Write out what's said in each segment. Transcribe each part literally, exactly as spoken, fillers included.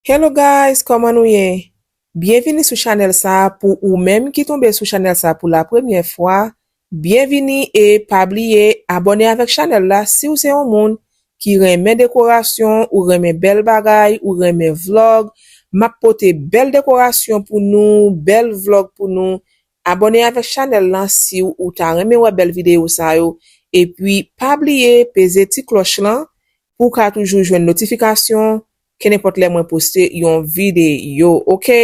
Hello guys, kòman nou ye? Byenvini sou chanèl sa a. Pou ou menm ki tonbe sou chanèl sa a pou la premyè fwa, byenvini e pa bliye abòne avèk chanèl la si w se yon moun ki renmen dekorasyon, ou renmen bèl bagay, ou renmen vlòg. M ap pote bèl dekorasyon pou nou, bèl vlòg pou nou. Abòne avèk chanèl lan si w ta renmen wè bèl videyo sa yo. Epi pa bliye peze ti klòch lan pou w ka toujou jwenn notifikasyon kenenpòt lè mwen poste yon videyo, oke?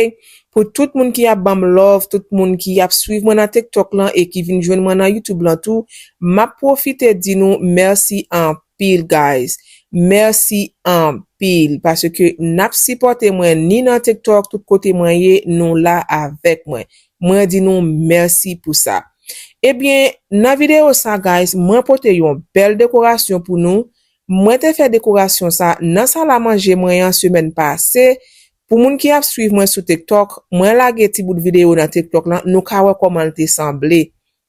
Pou tout moun ki ap ban m love, tout moun ki ap swiv mwen nan TikTok lan e ki vin jwenn mwen nan YouTube lan tou, m ap pwofite di nou mèsi anpil, guys. Mèsi anpil, paske n ap sipòte mwen ni nan TikTok, tout kote mwen ye, nou la avèk mwen. Mwen di nou mèsi pou sa. Ebyen, nan videyo sa, guys, mwen pote yon bèl dekorasyon pou nou. Mwen te fè dekorasyon sa nan sal a manje mwen an semèn pase. Pou moun ki ap swiv mwen sou TikTok, mwen lage ti bout videyo nan TikTok lan, nou ka wè kòman l te sanble.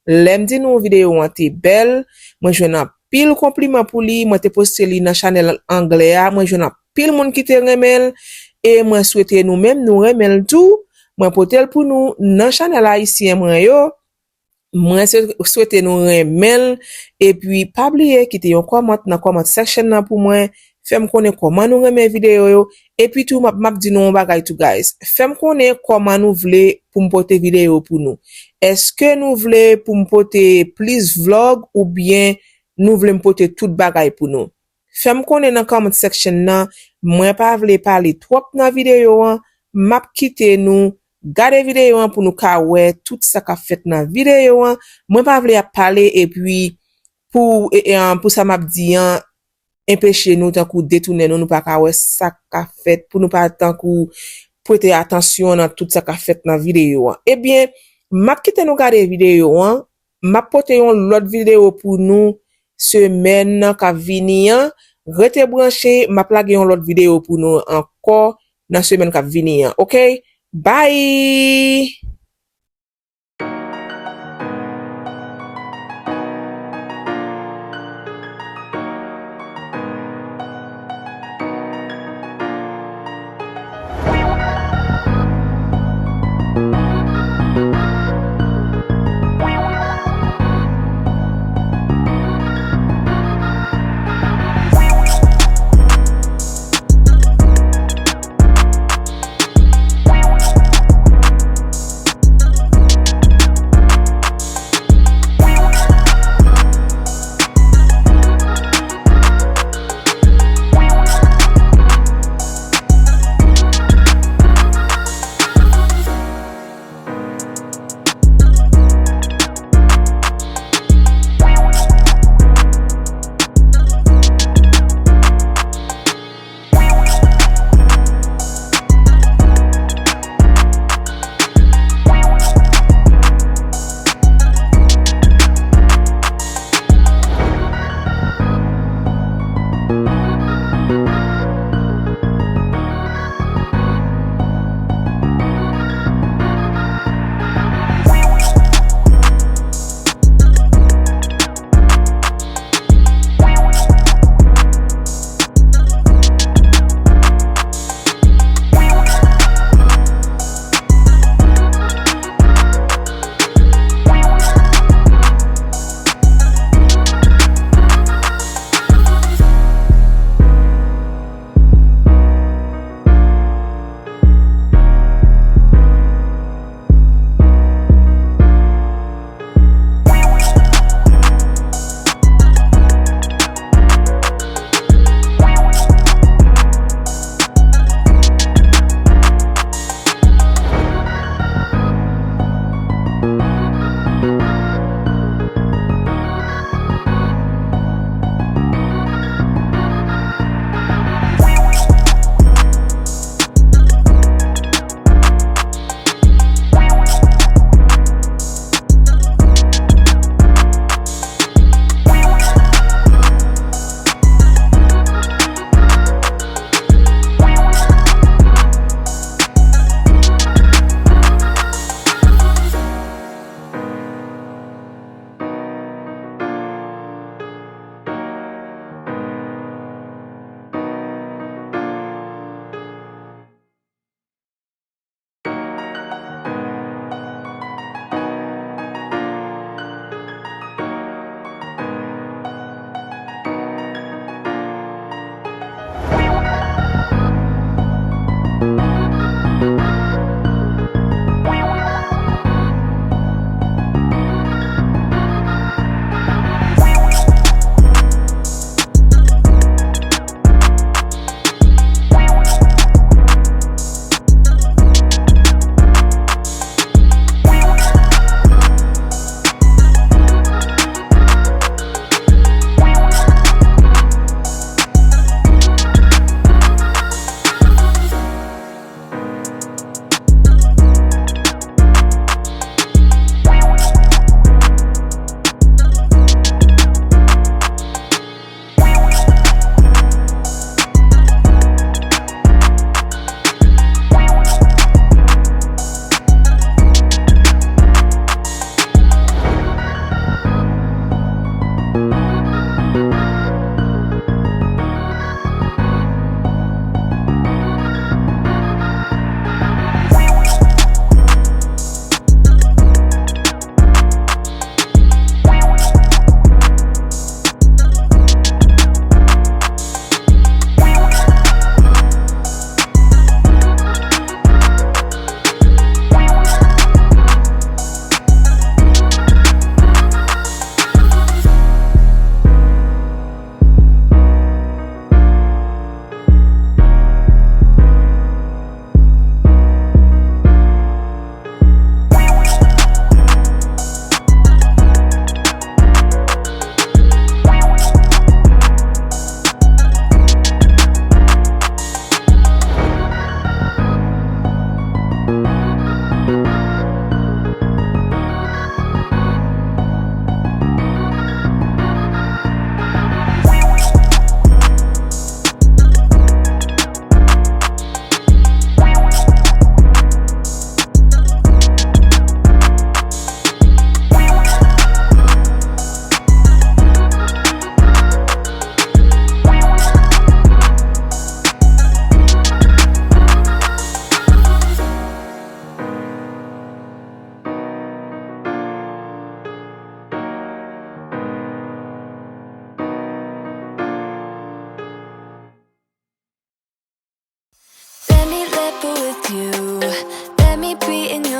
Lè m di nou videyo an te bèl, mwen jwenn anpil konpliman pou li, mwen te poste li nan chanèl anglè a, mwen jwenn anpil moun ki te renmen l, e mwen swete nou menm nou renmen l tou. Mwen pote l pou nou nan chanèl ayisyen mwen yo. Mwen se-, swete nou renmen l. Epi pa bliye kite yon kòmant nan comment section nan pou mwen. Fè m konnen kòman nou renmen videyo yo. Epi tou, m ap, m ap di nou yon bagay tou, guys. Fè m konnen kòman nou vle pou m pote videyo pou nou. Èske nou vle pou m pote plis vlòg oubyen nou vle m pote tout bagay pou nou? Fè m konnen nan comment section nan. Mwen pa vle pale twòp nan videyo an. M ap kite nou gade videyo an pou nou ka wè tout sa k ap fèt nan videyo an. Mwen pa vle ap pale epi pou, e, e, an, pou sa m ap di an, enpeche nou, tankou detounen nou, nou pa ka wè sa k ap fèt, pou nou pa tankou prete atansyon nan tout sa k ap fèt nan videyo an. Ebyen, m ap kite nou gade videyo an, m ap pote yon lòt videyo pou nou semèn nan k ap vini an. Rete branche, m ap lage yon lòt videyo pou nou ankò nan semèn k ap vini an, oke? Bye!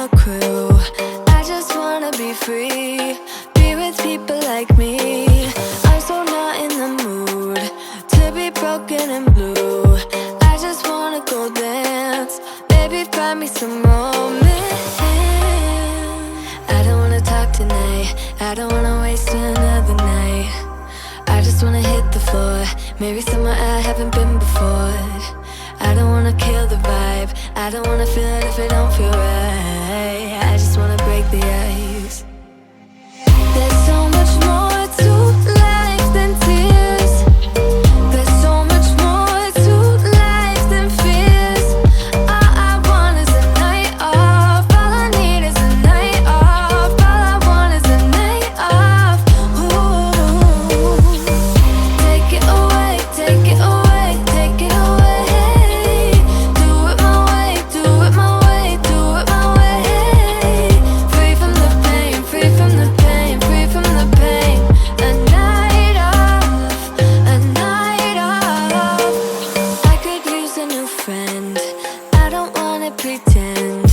Crew. I just wanna be free, be with people like me. I'm so not in the mood to be broken and blue. I just wanna go dance, baby, find me some romance. I don't wanna talk tonight, I don't wanna waste another night. I just wanna hit the floor, maybe somewhere I haven't been before. I don't wanna kill the vibe, I don't wanna feel it if it don't feel right. I just wanna break the ice. There's so much more to life than tears. There's so much more to life than fears. All I want is a night off. All I need is a night off. All I want is a night off. Ooh. Take it away, take it away, take it away. Do it my way, do it my way, do it my way. Free from the pain, free from the pain, free from the pain. A night off, a night off. I could use a new friend. I don't wanna pretend.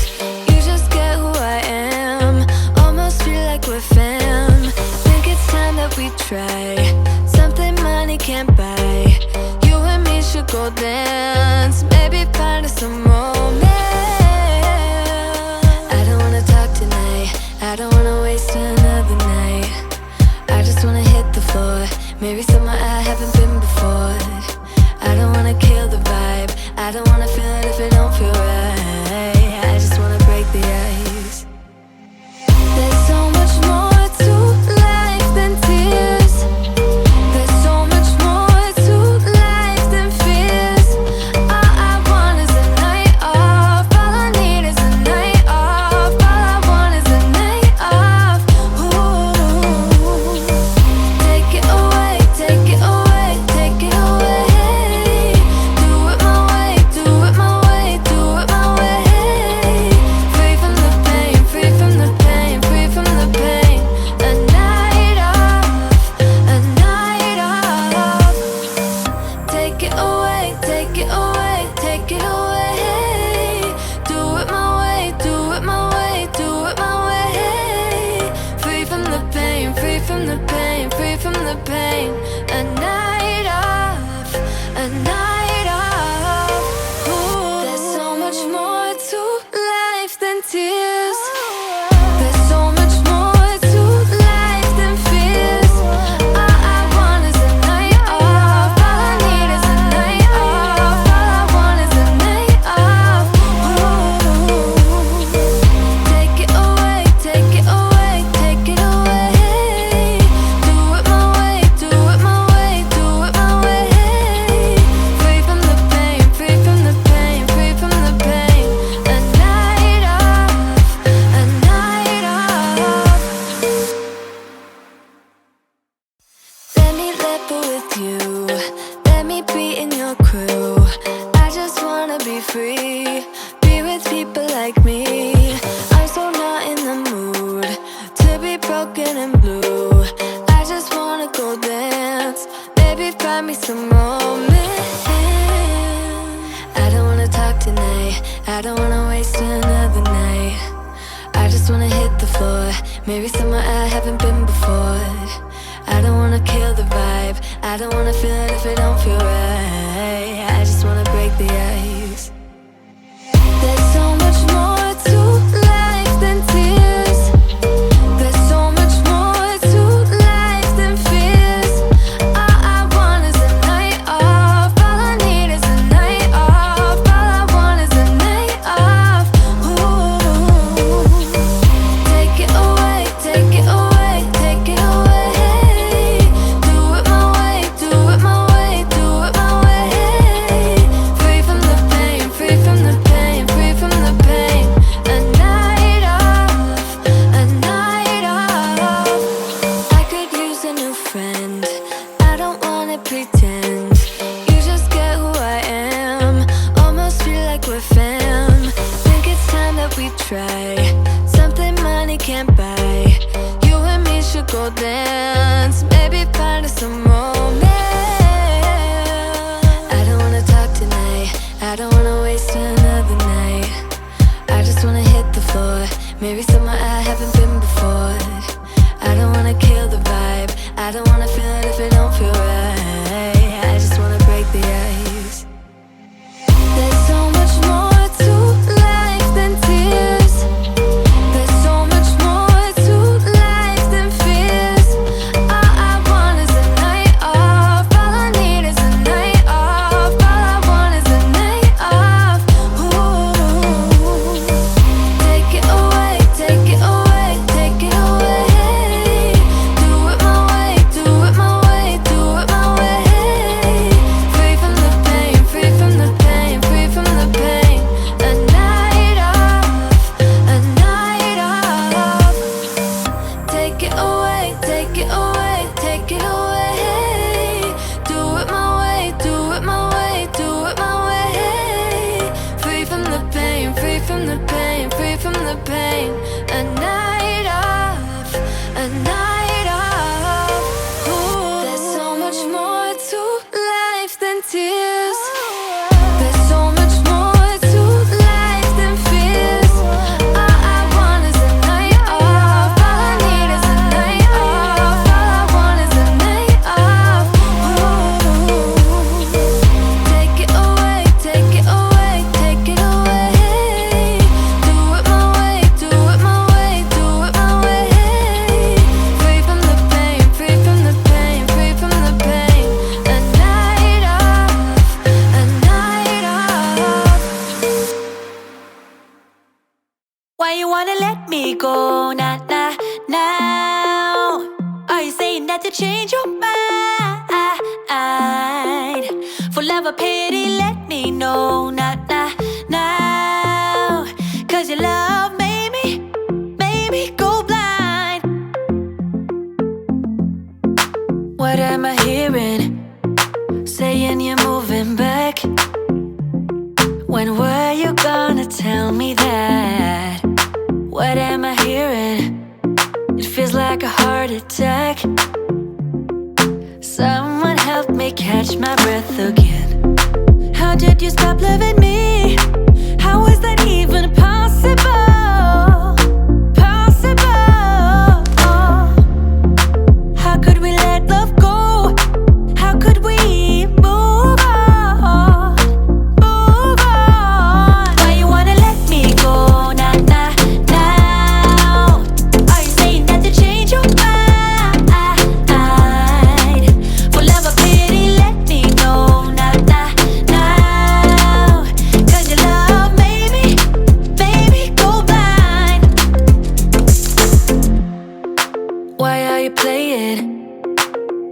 You just get who I am. Almost feel like we're fam. Think it's time that we try something money can't buy. You and me should go dance. Maybe find us some romance. I don't wanna talk tonight. I don't wanna waste another night. I just wanna hit the floor. Maybe somewhere I haven't been before. I don't wanna kill the vibe. I don't wanna feel it if it don't feel right. I just wanna break the ice. There's so much more to life than tears. There's so much more to life than fears. All I want is a night off. All I need is a night off. All I want is a night off. Ooh. Take it away, take it away, take it away. Do it my way, do it my way, do it my way. Free from the pain, free from the pain, free from the pain. A night off, a night off. Take it away, take it away, take it away. Do it my way, do it my way, do it my way. Free from the pain, free from the pain, free from the pain. A night off, a night off. Ooh. There's so much more to life than tears. There's so much more to life than fears. All I want is a night off. All I need is a night off. All I want is a night off. Ooh. Take it away, take it away, take it away. Do it my way, do it my way, do it my way. Free from the pain, free from the pain, free from the pain. A night off, a night off. Let me level with you. Let me be in your crew. I just wanna be free. Be with people like me. I'm so not in the mood to be broken and blue. I just wanna go dance. Baby, find me some romance. I don't wanna talk tonight. I don't wanna waste another night. I just wanna hit the floor. Maybe somewhere I haven't been before. I don't wanna kill the vibe. I don't wanna feel it if it don't feel right. I just wanna break the ice. There's so much more to life than tears. There's so much more to life than fears. All I want is a night off. All I need is a night off. All I want is a night off. Ooh. Take it away, take it away, take it away. Do it my way, do it my way, do it my way. Free from the pain, free from the pain, free from the pain. A night off, a night off. I could use a new friend. I don't wanna pretend. You just get who I am. Almost feel like we're fam. Think it's time that we try something money can't buy. You and me should go dance. Maybe find us some romance. I don't wanna talk tonight. I don't wanna waste another night. I just wanna hit the floor. Maybe somewhere I haven't been before. I don't wanna kill the vibe. I don't wanna feel it if it don't feel right. I just wanna break the ice. There's so much more to life than tears. There's so much more to life than fears. All I want is a night off. All I need is a night off. All I want is a night off. Ooh. Take it away, take it away, take it away. Do it my way, do it my way, do it my way. Free from the pain, free from the pain, free from the pain. A night off, a night off. Take it away, take it away, take it away. Do it my way, do it my way, do it my way. Free from the pain, free from the pain, free from the pain. A night off, a night off. Ooh. There's so much more to life than tears. There's so much more to life than fears. All I want is a night off. All I need is a night off. All I want is a night off. Ooh. Take it away, take it away, take it away. Do it my way, do it my way, do it my way. Free from the pain, free from the pain, free from the pain. A night off, a night off. Why you wanna let me go now, now, now? Are you saying that to change your mind? For love or pity, let me know now, now, now. 'Cause your love made me, made me go blind. What am I hearing? Saying you're moving back. When were you gonna tell me that? What am I hearing? It feels like a heart attack. Someone help me catch my breath again. How did you stop loving me? How is that even possible? Possible? How could we let love go? How could we move on? Move on. Why you wanna let me go now, now, now? Are you saying that to change your mind? For love or pity, let me know now, now, now. 'Cause your love made me, made me go blind. Why are you playing?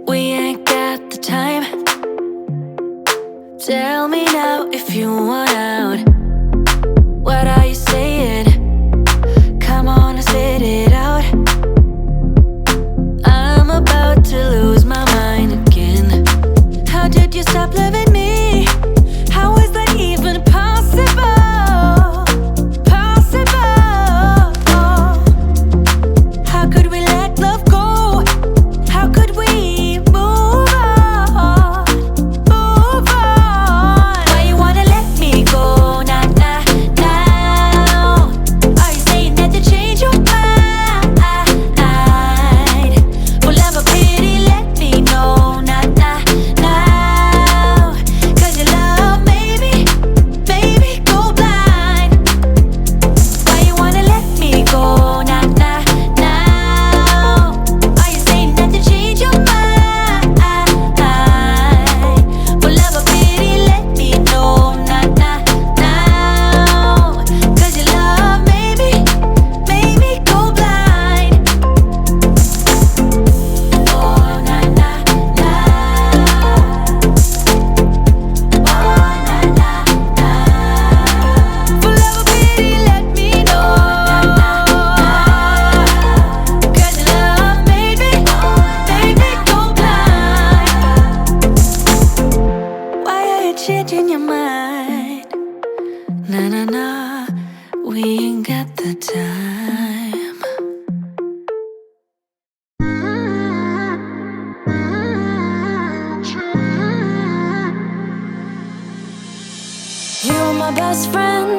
We ain't got the time. Tell me now if you want out. What are you saying? Come on and spit it out. I'm about to lose my mind again. How did you stop loving me? How is that even possible? Possible? How could we let love go? How could we move on? Move on. Why you wanna let me go now, now, now? Are you saying that to change your mind? For love or pity, let me know now, now, now. 'Cause your love made me, made me go blind. Why you wanna let me go now, now, now? Are you saying that to change your mind? For love or pity, let me know now, now, now. 'Cause your love made me, made me go blind. Oh, na, na, na. Oh, na, na, na. For love or pity, let me know. 'Cause your love made me, made me go blind. Why are you changing your mind? Na, na, na, we ain't got the time. You were my best friend.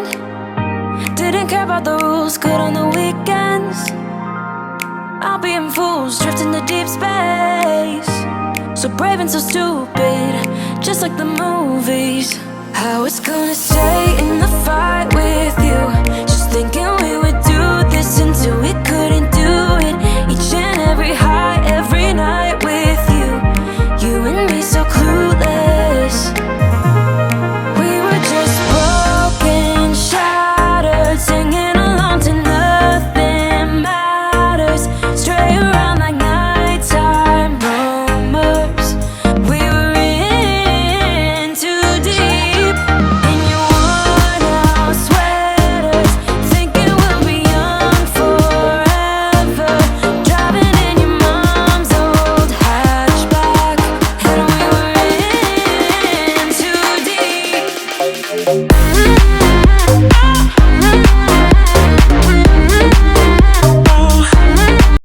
Didn't care about the rules, good on the weekends. I'll be in fools, drifting to deep space. So brave and so stupid, just like the movies. I was gonna stay in the fire.